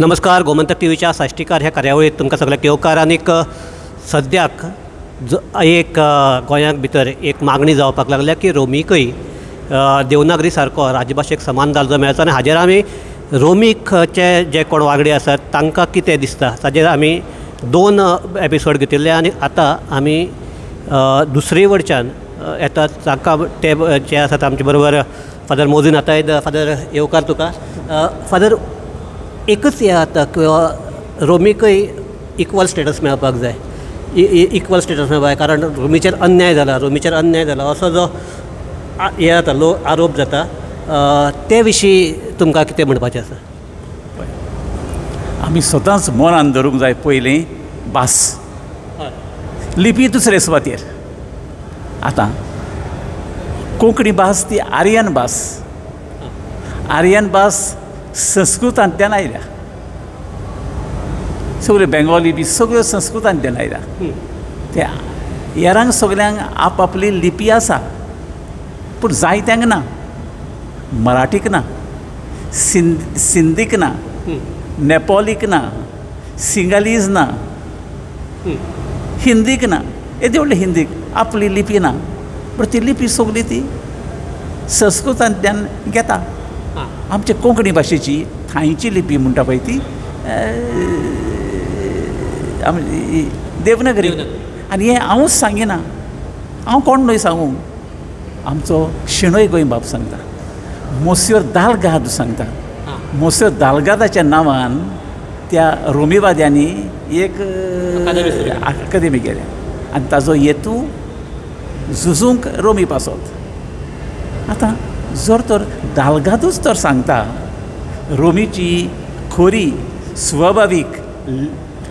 नमस्कार, गोमंतक टीव्हीच्या साश्टीकार ह्या कार्यावळीत तुमकां सगळ्यांक येवकार. आनीक सद्याक एक गोंयांत भितर एक मागणी जावपाक लागल्या की रोमीकय देवनागरी सारको राजभाशेक समान दर्जो मेळचो आनी हाजेर आमी रोमीकचे जे कोण वांगडी आसात तांकां कितें दिसता ताजेर आमी दोन एपिसोड घेतिल्ले आनी आतां आमी दुसरे वटच्यान येतात तांकां ते जे आसात आमचे बरोबर फादर मोजीन आतायद. फादर, येवकार तुका. फादर, एकच हें जाता किंवा रोमीकय इक्वल स्टेटस मेळपाक जाय, इक्वल स्टेटस मेळपाक जाय, कारण रोमीचेर अन्याय जाला, रोमीचेर अन्याय जाला असो जो हें जाता, लोक आरोप जाता, ते विशीं तुमकां कितें म्हणपाचें आसा? आमी सदांच मनान धरूंक जाय पयलीं भास, लिपी दुसरे सुवातेर. आतां कोंकणी भास ती आर्यन भास, आर्यन भास संस्कृतांतल्यान आयल्या. सगळ्यो बेंगोली बी सगळ्यो संस्कृतांतल्यान आयल्या. त्या हेरांक सगल्यांक आपआपली लिपी आसा, पूण जायत्यांक ना. मराठीक ना, सिंधीक ना, नेपालीक ना, सिंगलीज ना, हिंदीक ना. येदी व्हडली हिंदीक आपली लिपी ना, पूण ती लिपी सगली ती संस्कृतांतल्यान घेता. आमचे कोंकणी भाशेची थांयची लिपी म्हणटा पळय ती देवनागरी. आनी हें हांवूच सांगिना, हांव कोण न्हय सांगूंक, आमचो शेणोय गोंयबाब सांगता, मोस्योर दालगाद सांगता. मोस्योर दालगादाच्या नांवान त्या रोमीवाद्यांनी एक अकादेमी केल्या आनी ताजो हेतू झुजूंक रोमी पासत. आतां जर तर दालगादूच तर सांगता रोमीची खोरी स्वभावीक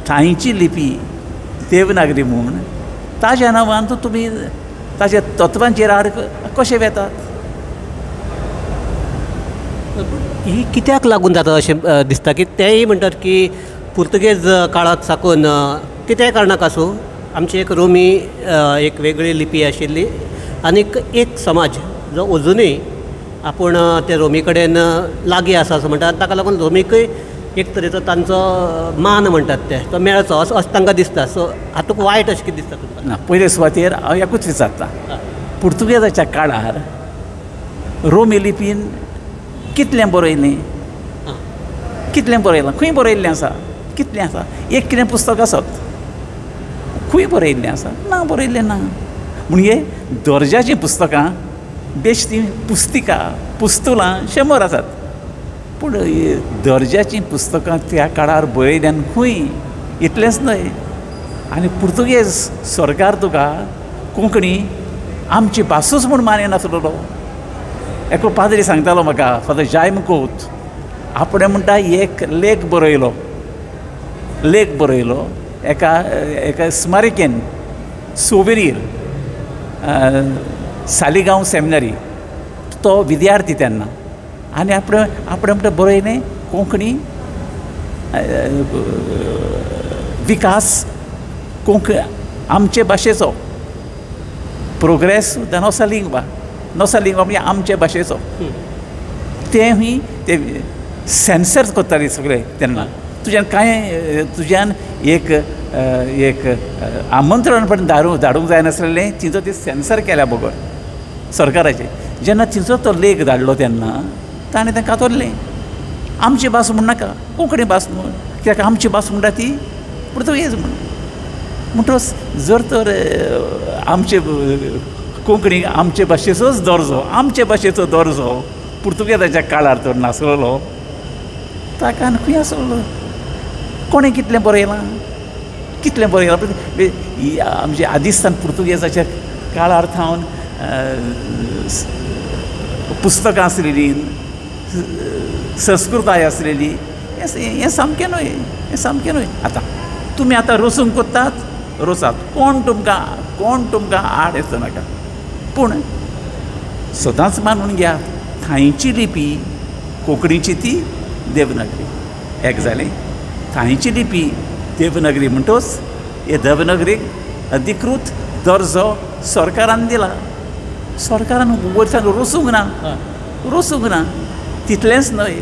थांयची लिपी देवनागरी म्हूण, ताज्या नांवान तर तुमी ताज्या तत्वांचेर आड कशें वेतात? ही कित्याक लागून जाता अशें दिसता की तेय म्हणटात की पुर्तुगेज काळाक साकून कितेंय कारणाक आसूं आमची एक रोमी एक वेगळी लिपी आशिल्ली आनीक एक समाज जो अजुनूय आपूण ते रोमी कडेन लागीं आसा असो म्हणटा, ताका लागून रोमीकय एक तरेचो तांचो मान म्हणटात ते तो मेळचो असो अशें तांकां दिसता. सो हातूंत वायट अशें कितें दिसता तुमकां? ना, पयले सुवातेर हांव एकूच विचारता, पुर्तुगेजाच्या काळार रोमी लिपीन कितलें बरयलें, कितलें बरयलां, खंय बरयल्लें आसा, कितलें आसा? एक कितें पुस्तक आसत खंय बरयल्लें आसा? ना, बरयल्लें ना. म्हणजे दर्जाचीं पुस्तकां बेश्टीं पुस्तिका पुस्तुलां 100 आसात, पूण दर्जाचीं पुस्तकां त्या काळार बरयल्यान खंय? इतलेंच न्हय, आनी पुर्तुगेज सरकार तुका कोंकणी आमची भासूच म्हूण मानिनासलेलो. एकलो पाद्री सांगतालो म्हाका, फादर जायम कोत, आपणें म्हणटा एक लेख बरयलो, लेख बरयलो एका एका स्मारिकेन, सोवेनीर, सालिगांव सेमिनरी, तो विद्यार्थी तेन्ना, आनी आपणें आपणें म्हणटा बरयलें कोंकणी विकास कोंकणी आमचे भाशेचो, प्रोग्रेस the नोसा लिंगवा, नोसा लिंगवा म्हणजे आमचे भाशेचो. तें हूय ते सेन्सर करताले सगळे तेन्ना. तुज्यान कांय तुज्यान एक एक आमंत्रण पण धाडूंक जायनासलें, तिचो ती सेन्सर केल्या बगर सरकाराचें. जेन्ना तिचो तो लेख धाडलो तेन्ना ताणें तें कातरलें, आमची भास म्हूण नाका, कोंकणी भास म्हूण, कित्याक आमची भास म्हणटा ती पुर्तुगेज म्हूण. म्हणटकच जर तर आमचे कोंकणी आमचे भाशेचोच दर्जो, आमचे भाशेचो दर्जो पुर्तुगेजाच्या काळार तर नासलेलो, ताका आनी खंय आसलेलो? कोणें कितलें बरयलां, कितलें बरयलां? आमचे आदिस्तान पुर्तुगेजाच्या काळार थावन पुस्तकां आसलेलीं, संस्कृताय आसलेली, हें सामकें न्हय, हें सामकें न्हय. आतां तुमी आतां रोसूंक कोत्तात, रोसात, कोण तुमकां, कोण तुमकां आड येचो नाका, पूण सदांच मानून घेयात थांयची लिपी कोंकणीची ती देवनागरी. एक जालें, थांयची लिपी देवनागरी म्हणटोच हे देवनागरीक अधिकृत दर्जो सरकारान दिला. सरकारान वयरच्यान रोसूंक ना, रोसूंक ना. तितलेंच न्हय,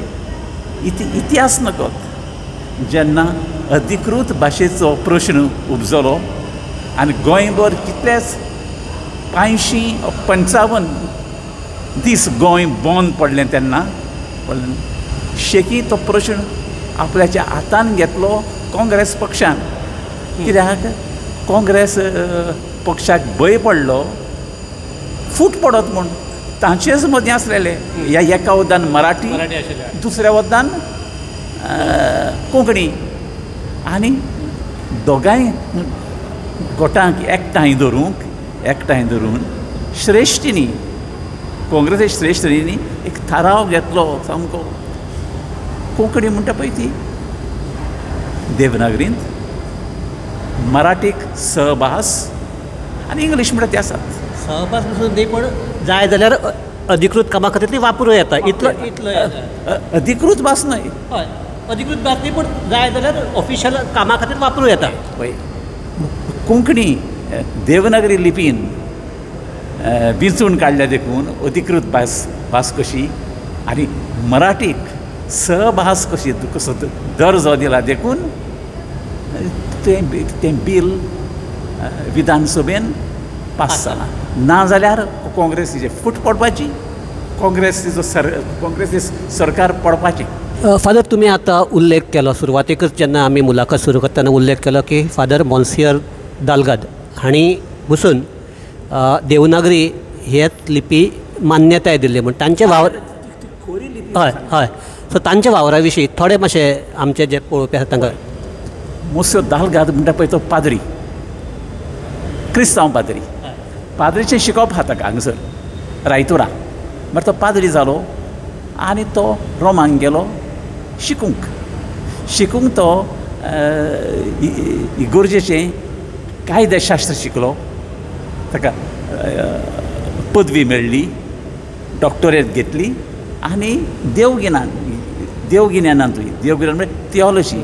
इतिहास नकत जेन्ना अधिकृत भाशेचो प्रश्न उपजलो आनी गोंयभर कितलेच 555 दीस गोंय बंद पडलें तेन्ना शेकी तो प्रश्न आपल्याच्या हातान घेतलो काँग्रेस पक्षान. कित्याक काँग्रेस पक्षाक भंय पडलो फूट पडत म्हूण. तांचेच मदीं आसलेले ह्या एका वद्दान मराठी, दुसऱ्या वद्दान कोंकणी, आनी दोगांय गोटांक एकठांय धरून श्रेश्ठींनी काँग्रेसी श्रेश्ठींनी एक थाराव घेतलो सामको. कोंकणी म्हणटा पळय ती देवनागरींत, मराठीक सहभास आनी इंग्लीश म्हणटा ती आसात. सहभास पसून न्ही, पण जाय जाल्यार अधिकृत कामा खातीर ती वापरूं येता. इतलो इतलो अधिकृत भास न्हय, हय अधिकृत भास न्ही, पूण जाय जाल्यार ऑफिशियल कामा खातीर वापरूं येता. हय, कोंकणी देवनागरी लिपीन विंचून काडल्या देखून अधिकृत भास कशी आनी मराठीक सहभास कशी कसो दर्जो दिला देखून तें बील विधानसभेन पास जालां. ना जाल्यार काँग्रेसीचे फूट पडपाची, काँग्रेसी सरकार पडपाचें. फादर, तुमी आतां उल्लेख केलो सुरवातेकच जेन्ना आमी मुलाखत सुरू करतना उल्लेख केलो की फादर मोन्सियर दाल्गाद हांणी बसून देवनागरी हेच लिपी मान्यताय दिल्ली म्हूण तांचे वावर, हय हय, सो तांच्या वावरा विशीं थोडे मातशे आमचे जे पळोवपी आसा तांकां. मोन्सियर दाल्गाद म्हणटा पळय तो पाद्री, क्रिस्तांव पाद्री. पाद्रीचें शिकोवप आहा ताका हांगासर रायतुरा. मागीर तो पाद्री जालो आनी तो रोमाक गेलो शिकूंक. शिकूंक तो इगोर्जेचें कायदेशास्त्र शिकलो, ताका पदवी मेळ्ळी, डॉक्टरेट घेतली आनी देवगिन्यानांतूय, देवगिन्यान म्हळ्यार थियोलॉजी,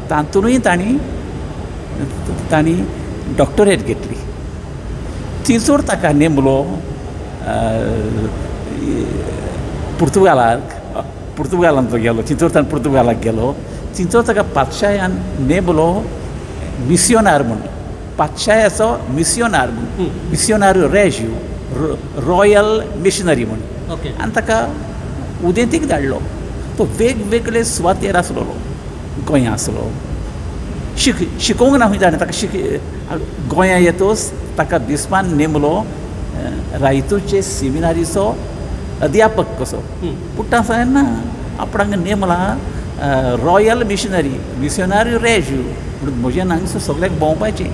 तातूंतय तांणी डॉक्टरेट घेतली. थंयसर ताका नेमलो पुर्तुगालाक. पुर्तुगालान तो गेलो, थंयसर ताणें पुर्तुगालाक गेलो. थंयसर ताका पातशायान नेमलो मिसियोनार म्हूण, पातशायाचो मिसियोनार म्हूण, मिसियोनार रेज्यू, रॉयल मिशनरी म्हूण. आनी ताका उदेंतीक धाडलो. तो वेगवेगळे सुवातेर आसलेलो, गोंया आसलो, शिकोवंक ना खंय ताणें ताका. गोंया येतच ताका बिस्पान नेमलो रायतूरचे सेमिनारीचो अध्यापक कसो. पूण ताणें ना, आपणाक नेमला रॉयल मिशनरी, मिशनरी रेज्यू म्हणून म्हजें हांगासर सगळ्याक भोंवपाचें.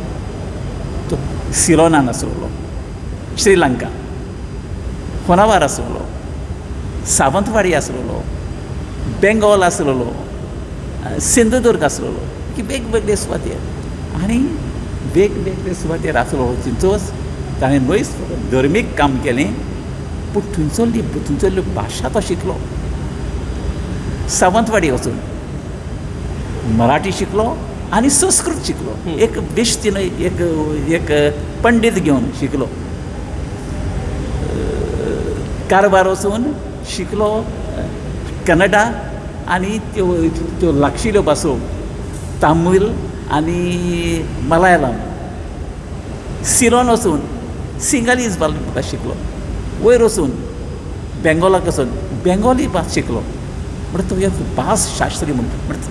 तो सिलोनान आसलेलो, श्रीलंका, होनावार आसलेलो, सावंतवाडी आसलेलो, बेंगॉल आसलेलो, सिंधुदुर्ग आसलेलो, की वेगवेगळे सुवातेर आनी वेगवेगळे सुवातेर आसलो. थंयचोच ताणें न्हय धर्मीक काम केलें, पूण थंयसरली भाशा तो शिकलो. सावंतवाडी वचून मराठी शिकलो आनी संस्कृत शिकलो. एक बेश्टी न्हय, एक पंडीत घेवन शिकलो. कारवार वचून शिकलो कन्नडा आनी त्यो लागशिल्ल्यो भासो तामील आनी मलयाळम. सिलोन वचून सिंगलीज भास शिकलो. वयर वचून बेंगोलाक वचून बेंगोली भास शिकलो. म्हणटा तो एक भास शास्त्री म्हूण. म्हणटा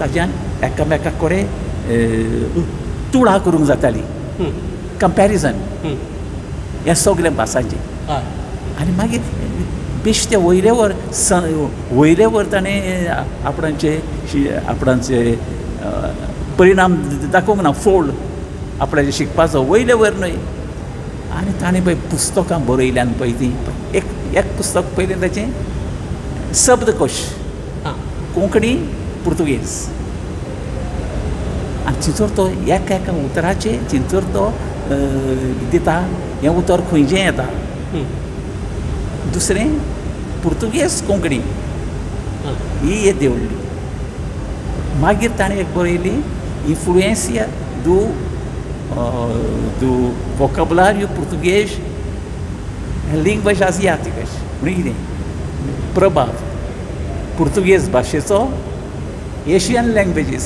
ताज्यान एकामेका कडेन तुळा करूंक जाताली, कंपॅरिजन ह्या सगल्या भासांचें. आनी मागीर बेश्टे वयलेवर ताणें आपणाचे परिणाम दाखोवंक ना, फोड आपणाचे शिकपाचो वयले वयर न्हय. आनी ताणें पळय पुस्तकां बरयल्यान पळय तीं, एक पुस्तक पयलें ताचें शब्दकोश, कोंकणी पुर्तुगेज. आनी थंयसर तो एका एका उतराचें थंयसर तो दिता, हें उतर खंयचें येता. दुसरें पुर्तुगेज कोंकणी ही एक देवडली. मागीर ताणें एक बरयली इन्फ्लुएन्सिया दू वोकाबुलारियो पुर्तुगेज लिंग्वास आसियातिकस. म्हणजे कितें प्रभाव पुर्तुगेज भाशेचो एशियन लँग्वेजीस.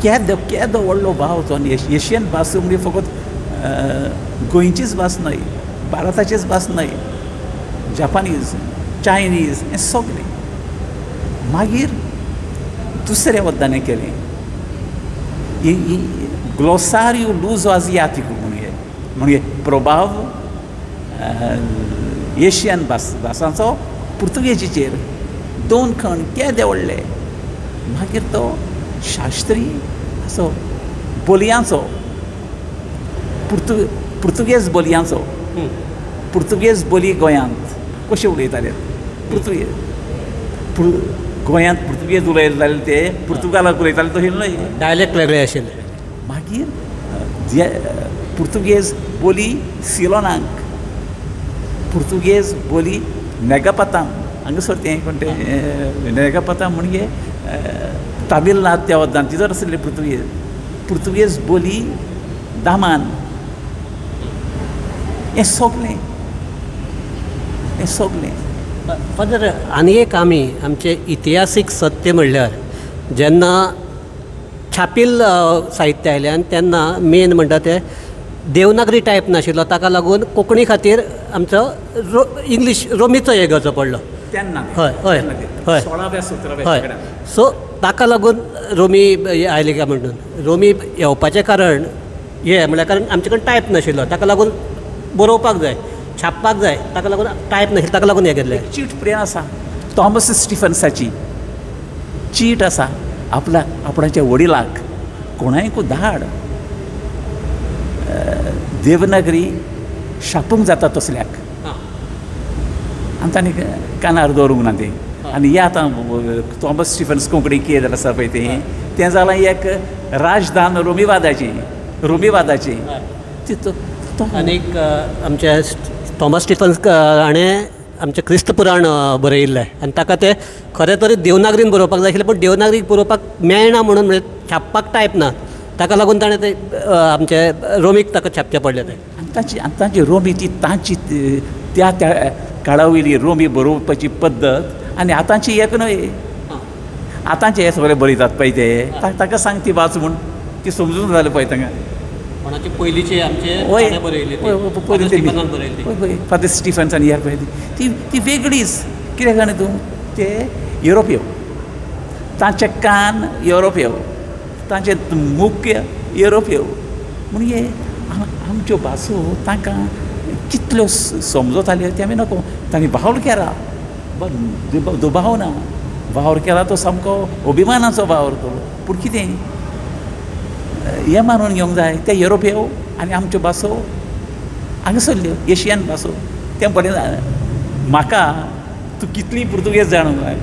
केदो केदो व्हडलो भाव तो. आनी एशियन भास म्हणजे फकत गोंयचीच भास न्हय, भारताचीच भास न्हय, जापानीज, चायनीज हें सगळें. मागीर दुसरें वद्दानें केलें ग्लोसारियो लुजो आजियातिको म्हणजे म्हणजे प्रभाव एशियन भासांचो पुर्तुगेजीचेर. दोन खण केदे व्हडले. मागीर तो शास्त्री असो बोलयांचो, पुर्तुगेज बोलयांचो, पुर्तुगेज बोली गोंयांत कशें उलयताले पुर्तुगेज, गोंयांत पुर्तुगेज उलयताले ते पुर्तुगालाक उलयताले तशें न्हय, डायलेक्ट वेगळे आशिल्ले. मागीर पुर्तुगेज बोली सिलोनाक, पुर्तुगेज बोली नेगापाताम हांगासर तें कोण तें नेगापाताम म्हणजे तामिळनाड त्या वद्दान तिजर आशिल्ले पुर्तुगेज. पुर्तुगेज बोली दामान. हें सगलें हें सगलें. फादर, आनी एक आमी आमचें इतिहासीक सत्य म्हणल्यार जेन्ना छापील साहित्य आयलें आनी तेन्ना मेन म्हणटा तें देवनागरी टायप नाशिल्लो, ताका लागून कोंकणी खातीर आमचो इंग्लीश रोमीचो हे घेवचो पडलो तेन्ना. हय हय हय 16व्या 17व्या हय. सो ताका लागून रोमी आयली काय म्हणून रोमी येवपाचें कारण हें म्हणल्यार कारण आमचे कडेन टायप नाशिल्लो, ताका लागून बरोवपाक जाय, छापपाक जाय, ताका लागून टायप नाशिल्लो, ताका लागून हें केल्लें. चीट प्रेम आसा थॉमस स्टिफन्साची चीट आसा आपल्या आपणाच्या वडिलाक, कोणायकू धाड देवनागरी छापूंक जाता तसल्याक. आनी तांणी कानार दवरूंक ना तें. आनी हे आतां थॉमस स्टिफन्स कोंकणी कितें जालें आसा पळय तें तें जालां एक राजधान रोमीवादाचें, रोमीवादाचें. आनीक आमच्या थॉमस स्टिफन्स हाणें आमचें क्रिस्त पुराण बरयिल्लें आनी ताका तें खरें तरी देवनागरीन बरोवपाक जाय आशिल्लें, पूण देवनागरी बरोवपाक मेळना म्हणून म्हणजे छापपाक टायप ना, ताका लागून ताणें तें आमचें रोमीक ताका छापचें पडलें तें. आनी तांची आनी तांची रोमी ती तांची त्या त्या काळा वयली रोमी बरोवपाची पद्दत आनी आतांची एक न्हय. आतांचे हे सगळे बरयतात पळय ते ताका सांग ती वाच म्हूण, ती समजून जालें पळय तांकां. कोणाचे पयलींचे आमचे बरयल्ली फादर स्टिफन्स आनी ह्या पळय ती ती वेगळीच. कित्याक जाणा तूं, ते युरोपीय, तांचे कान युरोपीय, तांचे मुख्य युरोपीय. म्हणजे आमच्यो भासो तांकां कितल्यो समजताल्यो तें आमी नको. तांणी वावर केला, दुबाव ना, वावर केला तो सामको अभिमानाचो वावर तो. पूण कितें हें मानून घेवंक जाय, ते युरोपीय आनी आमच्यो भासो हांगासरल्यो एशियन भासो. तें बरें म्हाका तूं कितली पुर्तुगेज जाणूंक जाय,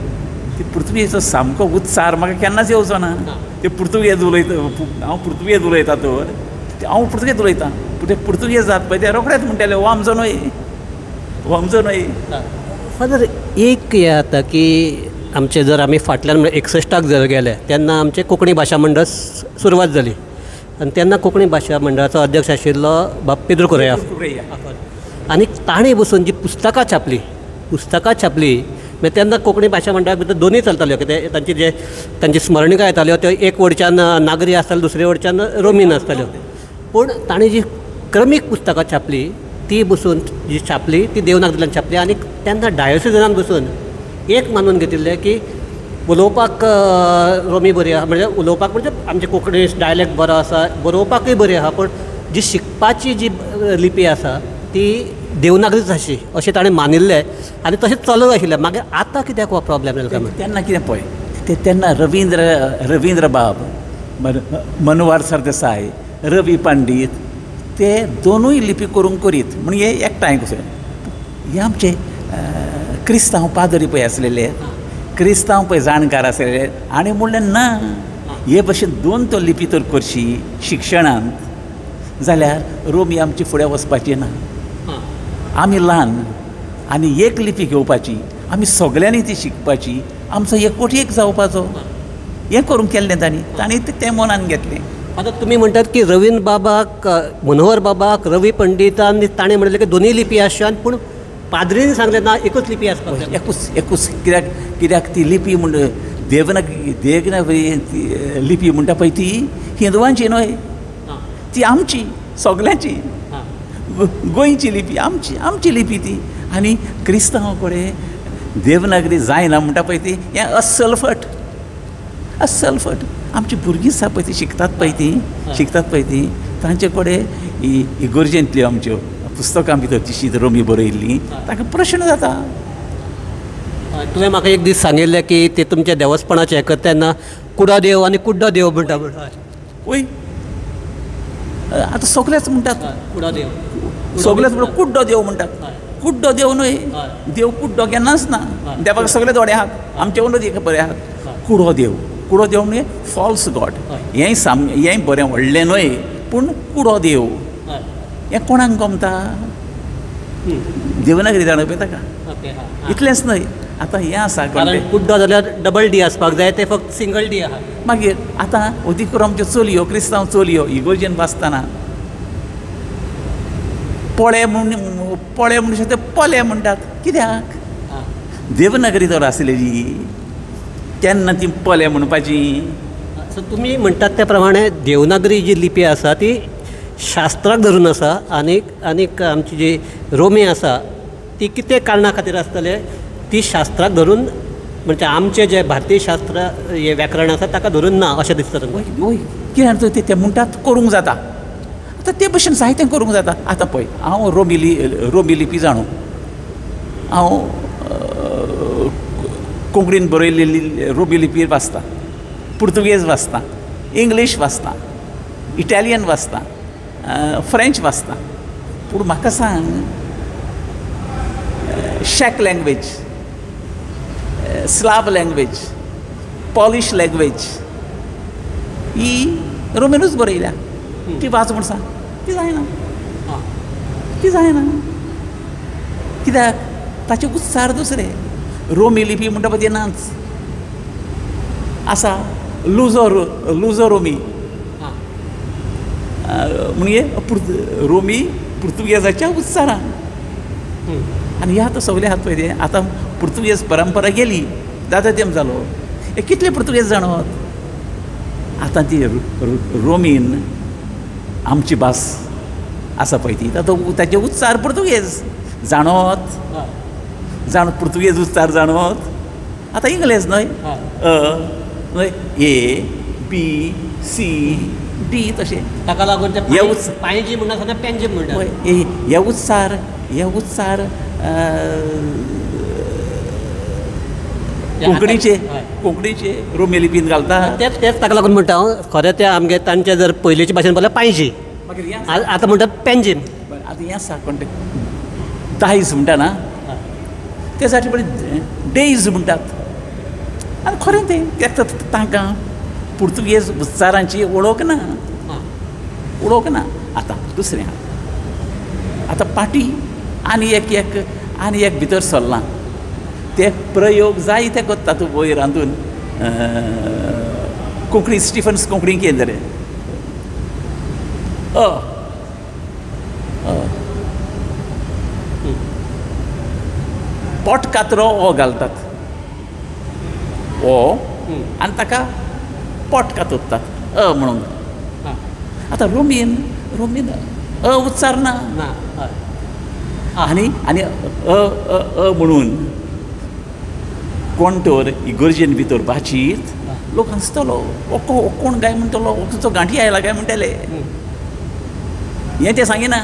ती पुर्तुगेजचो सामको उत्सार म्हाका केन्नाच येवचो ना. ते पुर्तुगेज उलयता, हांव पुर्तुगेज उलयता तर हांव पुर्तुगेज उलयतां, पूण ते पुर्तुगेज जात पळय ते रोखडेच म्हणटाले हो आमचो न्हय, हो आमचो न्हय. फादर, एक हें जाता की आमचें जर आमी फाटल्यान म्हणल्यार 61 जर गेले तेन्ना आमचें कोंकणी भाशा मंडळ सुरवात जाली आनी तेन्ना कोंकणी भाशा मंडळाचो अध्यक्ष आशिल्लो बाब पेद्रू कोरेया. आनी ताणें बसून जी पुस्तकां छापली, पुस्तकां छापली मागीर तेन्ना कोंकणी भाशा मंडळाक भितर दोनूय चलताल्यो, कितें तांची जे तांची स्मरणिका येताल्यो त्यो एक वडच्यान नागरी आसताल्यो, दुसरे वडच्यान रोमीन आसताल्यो. पूण ताणें जी क्रमीक पुस्तकां छापली ती बसून जी छापली ती देवनागरींतल्यान छापली. आनी तेन्ना डायोसिजनान बसून एक मानून घेतिल्लें की उलोवपाक रोमी बरी आहा, म्हणजे उलोवपाक म्हणजे आमचे कोंकणी डायलेक्ट बरो आसा, बरोवपाकूय बरी आहा, पूण जी शिकपाची जी लिपी आसा ती देवनागरीच आसची अशें ताणें मानिल्लें आनी तशें चलत आशिल्लें. मागीर आतां कित्याक हो प्रोब्लेम जालो काय? तेन्ना कितें पळय ते तेन्ना रविंद्र बाब, मनोहर सरदेसाय, रवी पंडीत ते दोनूय लिपी करूंक करीत म्हणजे एकठांय कशें. हे आमचे क्रिस्तांव पादरी पळय आसलेले, क्रिस्तांव पळय जाणकार आसलेले, आनी म्हणलें ना हे भशेन दोन तो लिपी तर करशी शिक्षणांत जाल्यार रोमी आमची फुडें वचपाची ना. आमी ल्हान आनी एक लिपी घेवपाची, आमी सगल्यांनी ती शिकपाची, आमचो एकवट एक जावपाचो, हें करूंक केल्लें तांणी, तांणी तें मनान घेतलें. आतां तुमी म्हणटात की रवीन्द्र बाबाक, मनोहर बाबाक, रवी पंडितान ताणें म्हणलें की दोनूय लिपी आसच्यो, पूण पाद्रीन सांगलें ना एकूच लिपी आसपाक जाय. एकूच एकूच कित्याक कित्याक ती लिपी म्हण देवनागरी लिपी म्हणटा पळय ती हिंदवांची न्हय, ती आमची सगल्यांची गोंयची लिपी, आमची आमची लिपी ती. आनी क्रिस्तांव कडेन देवनागरी जायना म्हणटा पळय ती हें अस्सल फट, अस्सल फट. आमची भुरगीं आसा पळय ती शिकतात पळय ती शिकतात पळय ती तांचे कडेन इगर्जेंतल्यो आमच्यो पुस्तकां भितर जी रोमी बरयल्ली ताका प्रश्न जाता. तुवें म्हाका एक दीस सांगिल्लें की ते तुमच्या देवस्पणाचें हें करता तेन्ना कुडो देव आनी कुड्डो देव म्हणटा. वय आतां सगळेच म्हणटात कुडो देव, सगळेच म्हणटा कुड्डो देव म्हणटात. कुड्डो देव न्हय, देव कुड्डो केन्नाच ना. देवाक सगळे दोळे आहात, आमचे वयर एक बरे आहात. कुडो देव, कुडो देव म्हणजे फॉल्स गॉड. हेंय साम हेंय बरें व्हडलें न्हय, पूण कुडो देव हें कोणाक गमता? देवनागरी जाणा पळय ताका. इतलेंच न्हय, आतां हें आसा कुड्डो जाल्यार डबल डी आसपाक जाय, ते फक्त सिंगल डी आहा. मागीर आतां अदीक करून आमच्यो चलयो, क्रिस्तांव चलयो इगर्जेन वाचतना पोळे म्हूण, पोळे म्हणून ते पोले म्हणटात. कित्याक? देवनागरी तर आसलेली तेन्ना ती पोले म्हणपाची. सो तुमी म्हणटात त्या प्रमाणे देवनागरी जी लिपी आसा ती शास्त्राक धरून आसा, आनीक आनीक आमची जी रोमी आसा ती कितें कारणा खातीर आसतले, ती शास्त्राक धरून म्हणजे आमचें जें भारतीय शास्त्र हें व्याकरण आसा ताका धरून ना अशें दिसता तुमकां? वय, कितें तें म्हणटात करूंक जाता. आतां ते भशेन जायतें करूंक जाता. आतां पळय हांव रोमी लिपी जाणू, हांव कोंकणीन बरयल्ली रोमी लिपी वाचता, पुर्तुगेज वाचता, इंग्लीश वाचता, इटालियन वाचता, फ्रेंच वाचता. पूण म्हाका सांग, शेक language, Slav language, Polish language ही रोमीनूच बरयल्या, ती वाच म्हूण सांग, ती जायना, ती जायना. कित्याक? ताचे उच्चार दुसरे. रोमी लिपी म्हणटा पळय ती नाच आसा. लुजो लुजो रोमी म्हणजे रोमी पुर्तुगेजाच्या उच्चारान. आनी ह्या आतां सगळे आहात पळय ते आतां पुर्तुगेज परंपरा गेली, दादा तेम जालो. हे कितले पुर्तुगेज जाणत? आतां ती रोमीन आमची भास आसा पळय ती, ताचे उच्चार पुर्तुगेज जाणत, जाण पुर्तुगेज उच्चार जाणत. आतां इंग्लेज न्हय, अ न्हय, ए बी सी डी तशें. ताका लागून ते पांयजी म्हणटा, पेंजी म्हणटा. हे उच्चार, हे उच्चार कोंकणीचे, कोंकणीचे रोमी लिपीन घालता. तेच तेच ताका लागून म्हणटा हांव, खरें तें आमगे तांचे जर पयलींचे भाशेन पळयल्यार पांयजी, आतां म्हणटात पेंजीम. आतां हें आसा कोण तें दायज म्हणटा ना, ते साठी पळय डेज म्हणटात. आनी खरें तें तांकां पुर्तुगेज उच्चारांची वळख ना, वळख ना. आतां दुसरें, आतां पाटी आनी एक एक आनी एक भितर सरलां. ते प्रयोग जाय ते करता तूं वयर रांदून कोंकणी स्टिफन्स कोंकणी केंद्र अ पोटकात्रो ओ घालतात, ओ आनी ताका पोट कातरतात अ म्हणून. आतां रोमीन रोमीन अ उच्चार ना, आनी आनी अ अ अ म्हणून कोण तर इगर्जेन भितर भाशीत लोक हांसतलो, ओ कोण काय म्हणटलो, तुजो गांठी आयला काय म्हणटले. हें तें सांगिना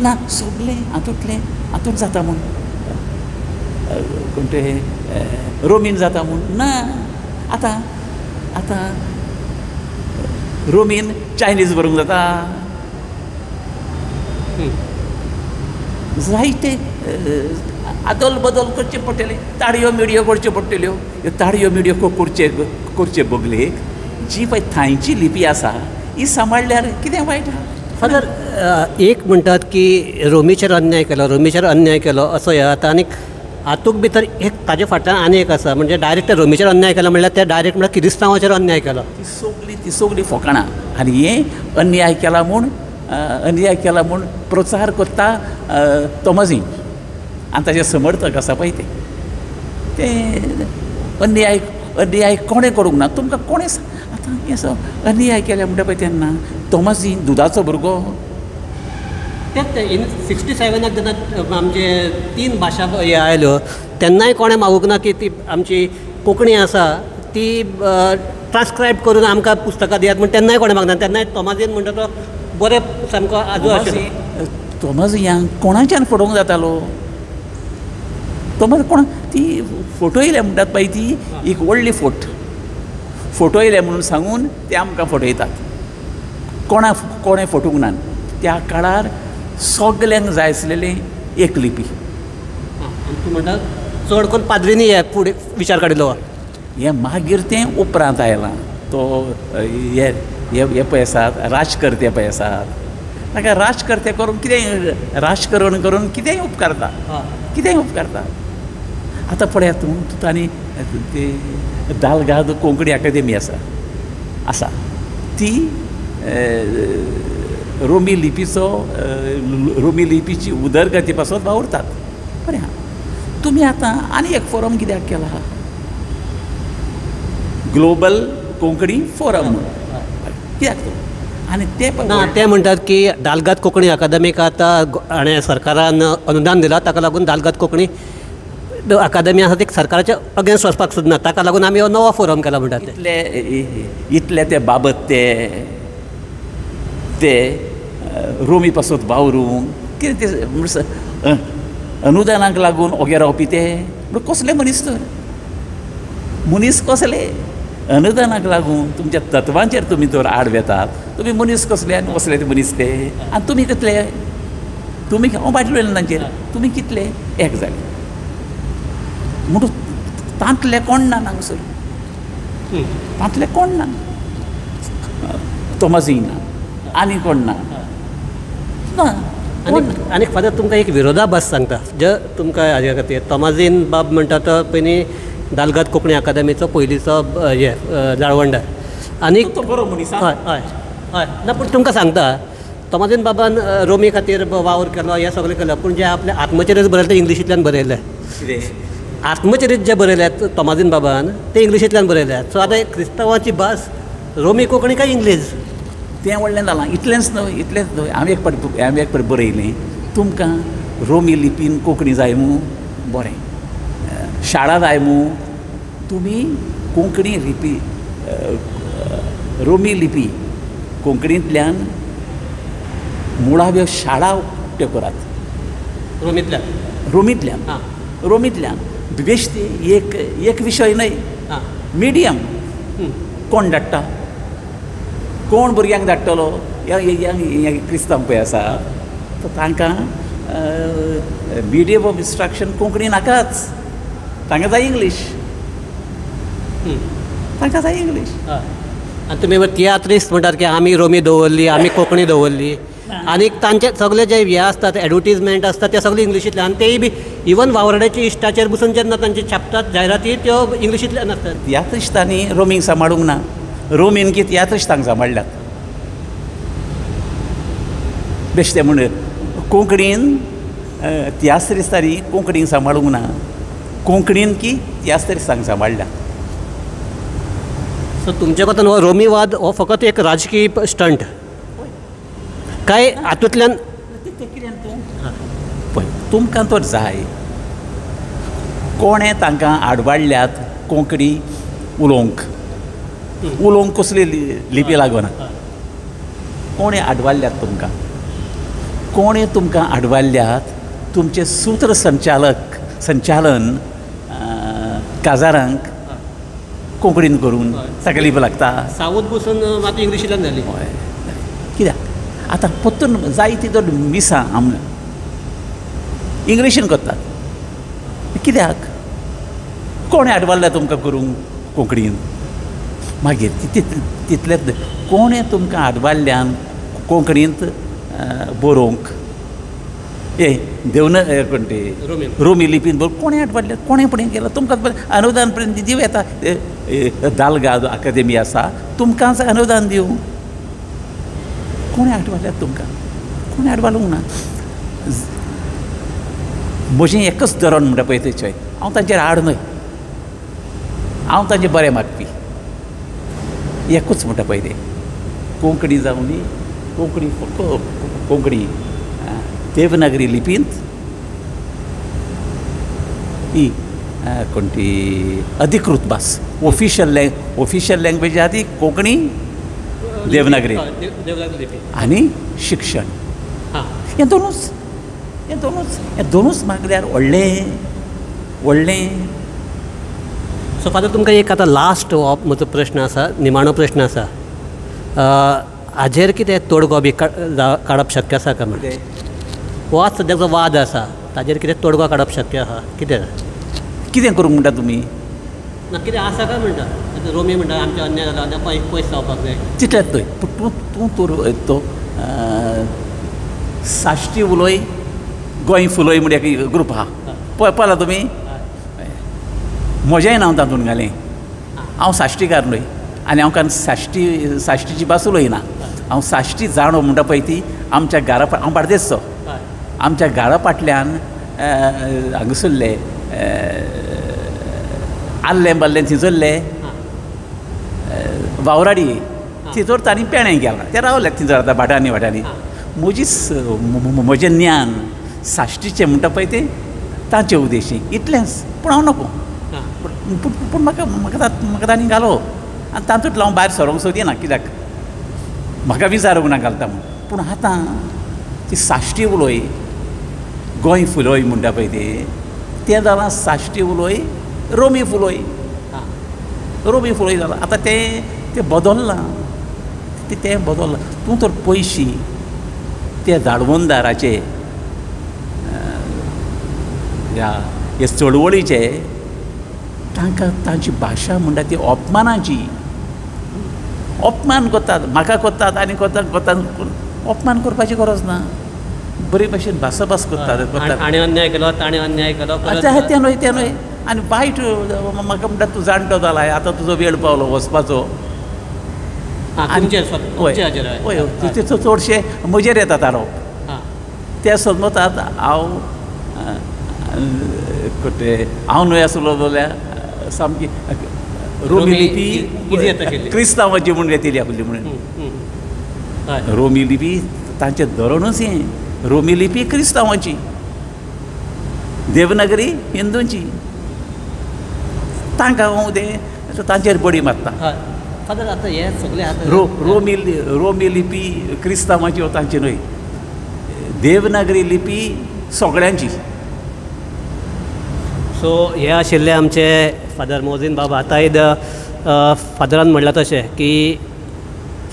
ना, सगलें हातूंतलें हातूंत जाता म्हूण, कोण तें रोमीन जाता म्हूण ना. आतां आतां रोमीन चायनीज बरोवंक जाता, जायते आदल बदल करचे पडटले, ताळयो मिडयो करच्यो पडटल्यो. ह्यो ताळयो मिडयो करचे करचे बगलेक जी पळय थंयची लिपी आसा ही सांबाळल्यार कितें वायट आहा? फादर, एक म्हणटात की रोमीचेर अन्याय केलो, रोमीचेर अन्याय केलो असो हें जाता, आनी हातूंत भितर एक ताजे फाटल्यान आनी एक आसा, म्हणजे डायरेक्ट रोमीचेर अन्याय केलो म्हणल्यार ते डायरेक्ट म्हणल्यार किरिस्तांवाचेर अन्याय केलो. ती सगळी ती सगळी फोकाणां. आनी हें अन्याय केला म्हूण, अन्याय केला म्हूण प्रचार करता तोमाजीन आनी ताजे समर्थक आसा पळय ते, ते अन्याय अन्याय कोणें करूंक ना तुमकां कोणें आतां हें अन्याय केल्या म्हणटा पळय तेन्ना तोमाजीन दुदाचो भुरगो तेंच इन 67 जेन्ना आमचे 3 भाशा हे आयल्यो तेन्नाय कोणें मागूंक ना की ती आमची कोंकणी आसा ती ट्रान्स्क्रायब करून आमकां पुस्तकां दियात म्हण तेन्नाय कोणें मागना. तेन्नाय तोमाजीन म्हणटा तो बरें सामको आजो आशिल्लो. तोमाजियांक कोणाच्यान फटोवंक जातालो? तोमाज कोण ती फटयले म्हणटात पळय ती एक व्हडली फोट फटयले म्हणून सांगून ते आमकां फटयतात. कोणा कोणें फटोवंक ना त्या काळार सगल्यांक जाय आसलेली एक लिपी. तूं म्हणटा चड करून पाद्रींनी हे फुडें विचार काडिल्लो. हें मागीर तें उपरांत आयलां. तो हे हे पळय आसात राजकर्ते पळय आसात ताका राजकर्ते करून कितेंय राजकरण करून कितेंय उपकारता कितेंय उपकारता. आतां पळयात तूं तांणी ते दालगाद कोंकणी अकादेमी आसा आसा ती रोमी लिपीचो रोमी लिपीची उदरगती पासून वावुरतात. बरें आहा तुमी आतां आनी एक फोरम कित्याक केला? ग्लोबल कोंकणी फोरम म्हणून कित्याक तो? आनी ते ना ते म्हणटात की दालगाद कोंकणी अकादमीक आतां हाणें सरकारान अनुदान दिलां ताका लागून दालगाद कोंकणी अकादमी आसा ती सरकाराच्या अगेन्स्ट वचपाक सोदना ताका लागून आमी हो नवो फोरम केला म्हणटात ते. इतले ते बाबत ते ते रोमी पासत वावरूंक कितें ते अनुदानाक लागून ओगे रावपी ते म्हण कसले मनीस तर मनीस कसले अनुदानाक लागून तुमच्या तत्वांचेर तुमी तर आड वेतात तुमी मनीस कसले आनी कसले ते मनीस ते आनी तुमी कितले तुमी हांव बाटलो तांचेर तुमी कितले एक जाले म्हणून तांतले कोण ना हांगासर तांतले कोण ना तोमाजीन ना आनी कोण ना ना. आनी फादर तुमकां एक विरोधाभास सांगता जे तुमकां हाज्या खातीर तोमाजीन बाब म्हणटा तो पयलीं दालगाद कोंकणी अकादमीचो पयलींचो हे जाळवणदार आनी तो बरो मनीस. हय हय हय ना पूण तुमकां सांगता तोमाजीन बाबान रोमी खातीर वावर केलो हें सगळें केलें पूण जें आपलें आत्मचरित्र बरयलें तें इंग्लिशींतल्यान बरयलें. आत्मचरित्र जें बरयलें तोमाजीन बाबान तें इंग्लिशींतल्यान बरयलें. सो आतां क्रिस्तांवाची भास रोमी कोंकणी काय इंग्लीश तें व्हडलें जालां. इतलेंच न्हय इतलेंच न्हय हांवें एक फावट हांवें एक फावट बरयलें तुमकां रोमी लिपीन कोंकणी जाय मू बरें शाळा जाय मू तुमी कोंकणी लिपी रोमी लिपी कोंकणींतल्यान मुळाव्यो शाळा उक्त्यो करात रोमींतल्यान रोमींतल्यान रोमींतल्यान बेश्टी एक एक विशय न्हय मिडियम. कोण धाडटा कोण भुरग्यांक धाडटलो? क्रिस्तांव पळय आसा तर तांकां मिडियम ऑफ इन्स्ट्रक्शन कोंकणी नाकाच तांकां जाय इंग्लीश तांकां जाय इंग्लीश. आनी तुमी तियात्रिस्त म्हणटात की आमी रोमी दवरली आमी कोंकणी दवरली आनी तांचे सगळे जे हे आसतात एडवर्टीजमेंट आसता ते सगळे इंग्लिशींतल्यान आनी तेय बी इवन वावराड्याच्या इश्टाचेर बसून जेन्ना तांचे छापतात जायराती त्यो इंग्लिशींतल्यान आसतात. तियात्रिस्तांनी रोमीक सांबाळूंक ना रोमीन की तियात्रिस्तांक सांबाळ्ळ्यात बेश्टें म्हण कोंकणीन तियात्रिस्तांनी कोंकणीक सांबाळूंक ना कोंकणीन की तियात्रिस्तांक सांबाळ्ळ्यात. सो तुमच्या कोतान हो रोमीवाद हो फकत एक राजकीय स्टंट काय हातूंतल्यान कितें तूं पळय तुमकां तर जाय कोणें तांकां आडवाडल्यात कोंकणी उलोवंक उलोवंक कसली लिपी लागना कोणें आडवाडल्यात तुमकां कोणें तुमकां आडवाडल्यात तुमचें सूत्र संचालक संचालन काजारांक कोंकणीन करून ताका लिपी लागता सावथ बसून मात इंग्लिशींतल्यान जाली. हय कित्याक आतां परतून जायतीं तर मिसां आम इंग्लिशीन करतात कित्याक कोणें आडवाडल्या तुमकां करूंक कोंकणीन? मागीर तितलेंच कोणें तुमकां आडवाडल्यान कोंकणींत बरोवंक ए देवन कोण ते रोमी लिपीन बरोवंक कोणें आडवाडलें कोणें फुडें केलां तुमकां अनुदान पर्यंत दिवं येता. दालगाद अकादेमी आसा तुमकांच अनुदान दिवं कोणें आडवाडल्यात तुमकां कोणें आडवाडूंक ना. म्हजें एकच धोरण म्हणटा पळय तेचें हांव तांचेर आड न्हय हांव तांचें बरें मागपी. एकूच म्हणटा पळय तें कोंकणी जावनी, कोंकणी फक्त कोंकणी देवनागरी लिपींत ही कोण ती अधिकृत भास, ऑफिशियल ऑफिशियल लँग्वेज आहा ती कोंकणी देवनागरी आनी शिक्षण. हें दोनूच, हें दोनूच, हें दोनूच मागल्यार व्हडलें व्हडलें. सो फादर तुमकां एक आतां लास्ट हो म्हजो प्रश्न आसा, निमाणो प्रश्न आसा, हाजेर कितें तोडगो बी काडप शक्य आसा काय म्हणून? हो आज सद्याक जो वाद आसा ताजेर कितें तोडगो काडप शक्य आसा? कितें कितें करूंक म्हणटा तुमी? ना कितें आसा काय म्हणटा? आतां रोमी म्हणटा आमचे अन्याय जाला, अन्याय पयस जावपाक जाय तितलेंच न्हय. पूण तूं तूं तर तो साश्टी उलोय गोंय फुलोय म्हण एक ग्रूप आहा, पळयला तुमी? म्हजेंय नांव तातूंत घालें. हांव साश्टीकार न्हय आनी हांव कारण साश्टी साश्टीची भास उलयना. हांव साश्टी जाणो म्हणटा पळय ती आमच्या घरा, हांव बार्देसचो, आमच्या घरा फाटल्यान हांगासरले आल्लें बाल्लें थिंजरले वावराडी थिंजर तांणी पेणें गेलां, ते रावले थिंजर आतां भाटांनी भाटांनी. म्हजी म्हजें ज्ञान साश्टीचें म्हणटा पळय तें तांचे उद्देशी इतलेंच. पूण हांव नको, पूण म्हाका म्हाका म्हाका तांणी घालो आनी तातूंतलो हांव भायर सरोंक सोदिना कित्याक म्हाका विचारूंक ना घालता म्हूण. पूण आतां ती साश्टी उलोय गोंय फुलोय म्हणटा पळय तें, तें जालां साश्टी उलोय रोमी फुलोय, रोमी फुलोय जालां आतां. तें तें बदल्लां, तें बदल्लां. तूं तर पयशी त्या जाळवणदाराचे ह्या हे चळवळीचे तांकां तांची भाशा म्हणटा ती अपमानाची, अपमान करतात, म्हाका करतात आनी करतात करतात. अपमान करपाची गरज ना, बरे भशेन भासाभास करतात. आनी अन्याय केलो ताणें अन्याय केलो तें न्हय, तें न्हय. आनी वायट म्हाका म्हणटा तूं जाणटो जाला, आतां तुजो वेळ पावलो वचपाचो. हय, हय, चडशे म्हजेर येतात आरोप. ते समजतात हांव हांव न्हय आसलो जाल्यार सामकी रोमी लिपी क्रिस्तांवाची म्हूण घेतिल्ली आपली म्हणून. रोमी लिपी तांचें धोरणूच हें, रोमी लिपी क्रिस्तांवाची, देवनागरी हिंदूंची. तांकां हांव तें तांचेर बडी मारता. फादर आतां हें सगळें आतां रोमी रोमी लिपी क्रिस्तांवाची हो तांची न्हय, देवनागरी लिपी सगळ्यांची. सो हे आशिल्ले आमचे फादर मोझीन बाब. आतां फादरान म्हणलां तशें की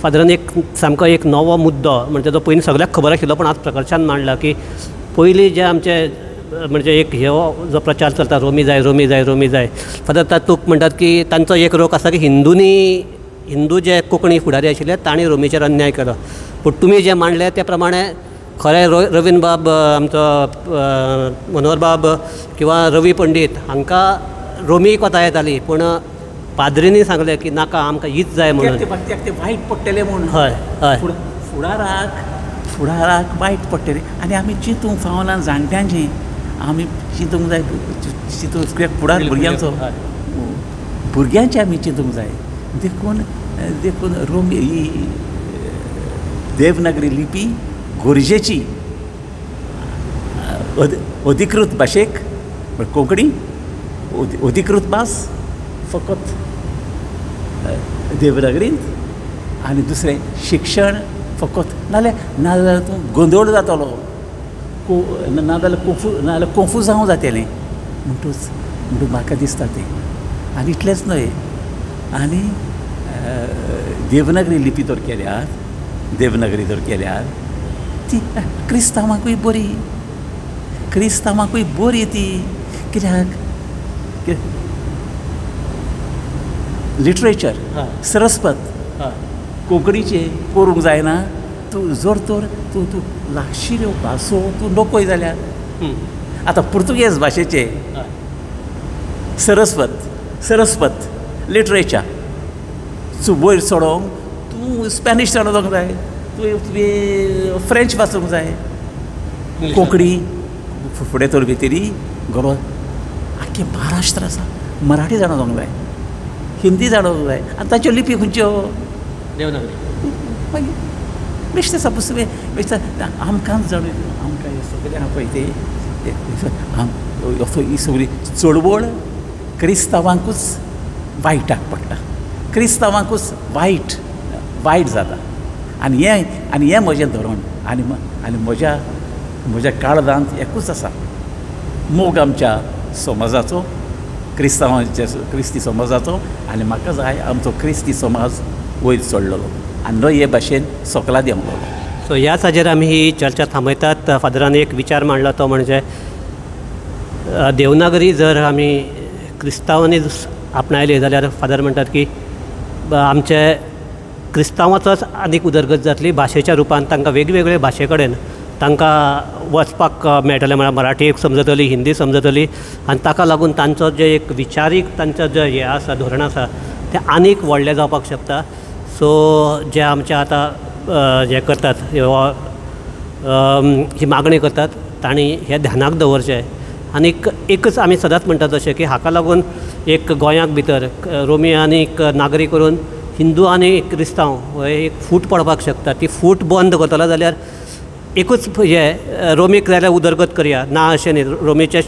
फादरान एक सामको एक नवो मुद्दो म्हणजे तो पयलीं सगळ्याक खबर आशिल्लो पण आज प्रकर्शान मांडला की पयलीं जे आमचे म्हणजे एक हो जो प्रचार चलता रोमी जाय रोमी जाय रोमी जाय, फादर तातूंत म्हणटात की तांचो एक रोख आसा की हिंदूनी हिंदू जे कोंकणी फुडारी आशिल्ले तांणी रोमीचेर अन्याय केलो. पूण तुमी जें मांडलें त्या प्रमाणे खरें रवीन बाब आमचो मनोहर बाब किंवा रवी पंडीत हांकां रोमी कोता येताली पूण पाद्रींनी सांगलें की नाका आमकां हीच जाय म्हणून. ते वायट पडटलें म्हूण. हय हय, फुडाराक फुडाराक वायट पडटलें आनी आमी चिंतूंक फावना जाणट्यांचें, आमी चिंतूंक जाय, चिंतूंक फुडार भुरग्यांचो, भुरग्यांचें आमी चिंतूंक जाय. देखून देखून रोमी ही देवनागरी लिपी गरजेची अधिकृत भाशेक, कोंकणी अधिकृत भास फकत देवनागरींत आनी दुसरें शिक्षण फकत, नाजाल्यार नाजाल्यार तूं गोंदळ जातलो, नाजाल्यार नाजाल्यार कोन्फुजांव जातलें. म्हणटूच म्हणटूच म्हाका दिसता तें. आनी इतलेंच न्हय, आनी देवनागरी लिपी तर केल्यार, देवनागरी तर केल्यार ती क्रिस्तांवांकूय बरी, क्रिस्तांवांकूय बरी ती. कित्याक लिटरेचर सरस्पत कोंकणीचें करूंक जायना. तूं जर तर तूं तूं लागशिल्ल्यो भासो तूं नकोय जाल्यार आतां पुर्तुगेज भाशेचें सरस्वत सरस्वत लिटरेचर तूं वयर चडोवंक तूं स्पॅनीश चडोवंक जाय, तुवें फ्रेंच वाचूंक जाय. कोंकणी फुडें तर भितरी गोरो आख्खें महाराष्ट्र आसा, मराठी जाणा जावंक जाय. हिंदी जाणोवंक जाय. आनी ताच्यो लिपी खंयच्यो? देवनागरी. मागीर बेश्टें सपोज तुमी बेश्टें आमकां जाणून आमकां हें सगळें आहा पळय तें ही सगळी चळवळ क्रिस्तांवांकूच वायटाक पडटा, क्रिस्तांवांकूच वायट वायट जाता. आनी हें म्हजें धोरण आनी आनी म्हज्या म्हज्या काळजांत एकूच आसा, मोग आमच्या समाजाचो, क्रिस्तांवांच्या क्रिस्ती समाजाचो. आनी म्हाका जाय आमचो क्रिस्ती समाज वयर चडलेलो आनी न्हय हे भाशेन सकला देंवलेलो. सो ह्याच हाजेर आमी ही चर्चा थांबयतात. फादरान एक विचार मांडला तो म्हणजे देवनागरी जर आमी क्रिस्तांवांनी आपणायली जाल्यार फादर म्हणटात की आमचे क्रिस्तांवाचोच आनीक उदरगत जातली, भाशेच्या रुपान तांकां वेगवेगळे भाशे कडेन तांकां वचपाक मेळटलें, म्हळ्यार मराठी समजतली, हिंदी समजतली आनी ताका लागून तांचो जे एक विचारीक तांचो जे हें आसा धोरण आसा तें आनीक व्हडलें जावपाक शकता. सो जे आमचे आतां हें करतात ही मागणी करतात तांणी हें ध्यानाक दवरचें. आनीक एकच आमी सदांच म्हणटात तशें की हाका लागून एक गोंयाक भितर रोमी आनीक नागरी करून हिंदू आनी क्रिस्तांव एक फूट पडपाक शकता. ती फूट बंद करतलो जाल्यार एकूच हें रोमीक जाल्यार उदरगत करया ना अशें न्ही, रोमीचें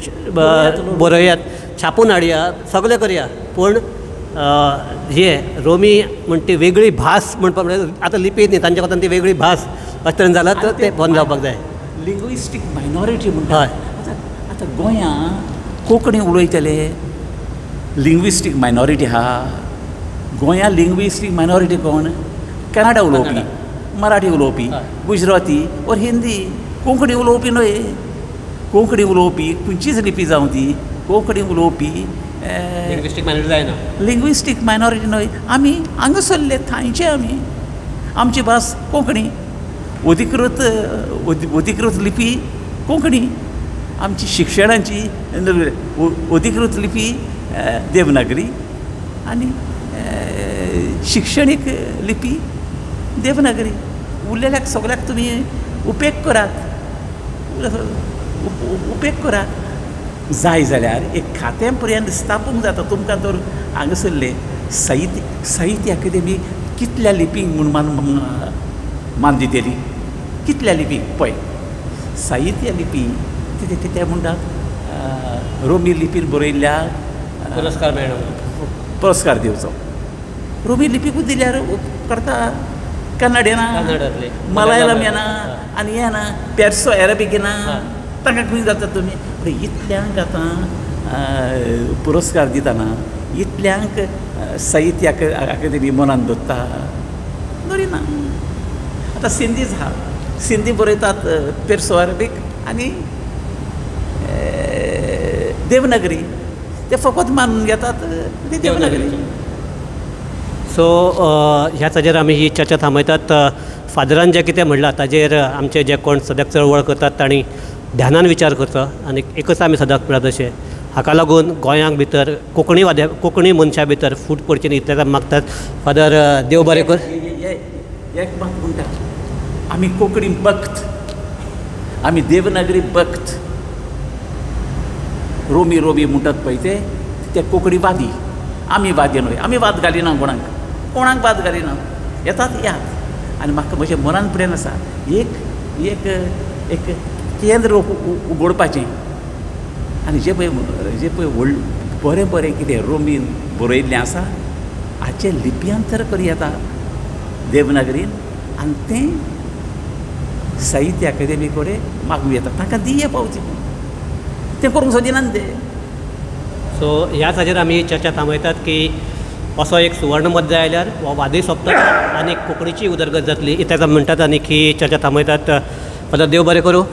बरयात, छापून हाडया, सगळें करया, पूण हें रोमी म्हण ती वेगळी भास म्हणपाक आतां लिपी न्ही तांच्या खातीर ती वेगळी भास अशें तरेन जाल्यार तर तें बंद जावपाक जाय. लिंग्विस्टीक मायनॉरिटी म्हणटा. आतां गोंयांत कोंकणी उलयतले लिंग्विस्टीक मायनॉरिटी आहा. गोंयांत लिंग्विस्टीक मायनॉरिटी कोण? कन्नडा उलोवपी, मराठी उलोवपी, गुजराती और हिंदी. कोंकणी उलोवपी न्हय. कोंकणी उलोवपी खंयचीच लिपी जावं ती, कोंकणी उलोवपी लिंग्विस्टीक मायनॉरिटी जायना, लिंग्विस्टीक मायनॉरिटी न्हय. आमी हांगासरले थंयचे आमी, आमची भास कोंकणी, अधिकृत अधिकृत लिपी कोंकणी, आमची शिक्षणाची अधिकृत लिपी देवनागरी आनी शिक्षणीक लिपी देवनागरी. उरलेल्याक सगळ्याक तुमी उपेग करात, उपेग करात. जाय जाल्यार एक खातें पर्यंत स्थापूंक जाता तुमकां. तर हांगासरलें साहित्य साहित्य अकादेमी कितल्या लिपींक म्हूण मान मान दितली, कितल्या लिपींक पळय साहित्य लिपी ते म्हणटात रोमी लिपीन बरयल्ल्या पुरस्कार मेळना, पुरस्कार दिवचो. रोमी लिपीकूच दिल्यार करता, कन्नड येना, मलयालम येना आनी येना, पेरसो अरेबीक येना, तांकां खंय जाता तुमी? पूण इतल्यांक आतां पुरस्कार दितना इतल्यांक साहित्य अकादेमी मनान दवरता दवरिना. आतां सिंधीच आहा, सिंधी बरयतात पेरसो अरेबीक आनी देवनागरी, ते फकत मानून घेतात ते देवनागरी. सो ह्याच हाजेर आमी ही चर्चा थांबयतात. फादरान जें कितें म्हणलां ताजेर आमचे जे कोण सद्याक चळवळ करतात तांणी ध्यानान विचार करचो. आनी एकच आमी सदांच म्हणटात तशें हाका लागून गोंयांक भितर कोंकणी वाद्या कोंकणी मनशां भितर फूट पडची न्ही इतलेंच आमी मागतात. फादर देव बरें कर. एक मात म्हणटा, आमी कोंकणी भक्त, आमी देवनागरी भक्त. रोमी रोमी म्हणटात पळय ते कोंकणी वादी. आमी वादी न्हय, आमी वाद घालिना कोणाक, कोणाक वाद घालिना. येतात यात. आनी म्हाका म्हज्या मनान प्रेन आसा एक एक एक केंद्र उगडपाचें आनी जें पळय व्हड बरें बरें कितें रोमीन बरयल्लें आसा हाचें लिप्यांतर करूं येता देवनागरीन आनी तें साहित्य अकादेमी कडेन मागूं येता. तांकां दिये पावची तें करूंक सोदिनात ते. सो ह्याच हाजेर आमी चर्चा थांबयतात की असो एक सुवर्ण मध्य आयल्यार हो वादय सोंपता आनी कोंकणीची उदरगत जातली इतलेंच आमी म्हणटात आनी ही चर्चा थांबयतात. फादर देव बरें करूं.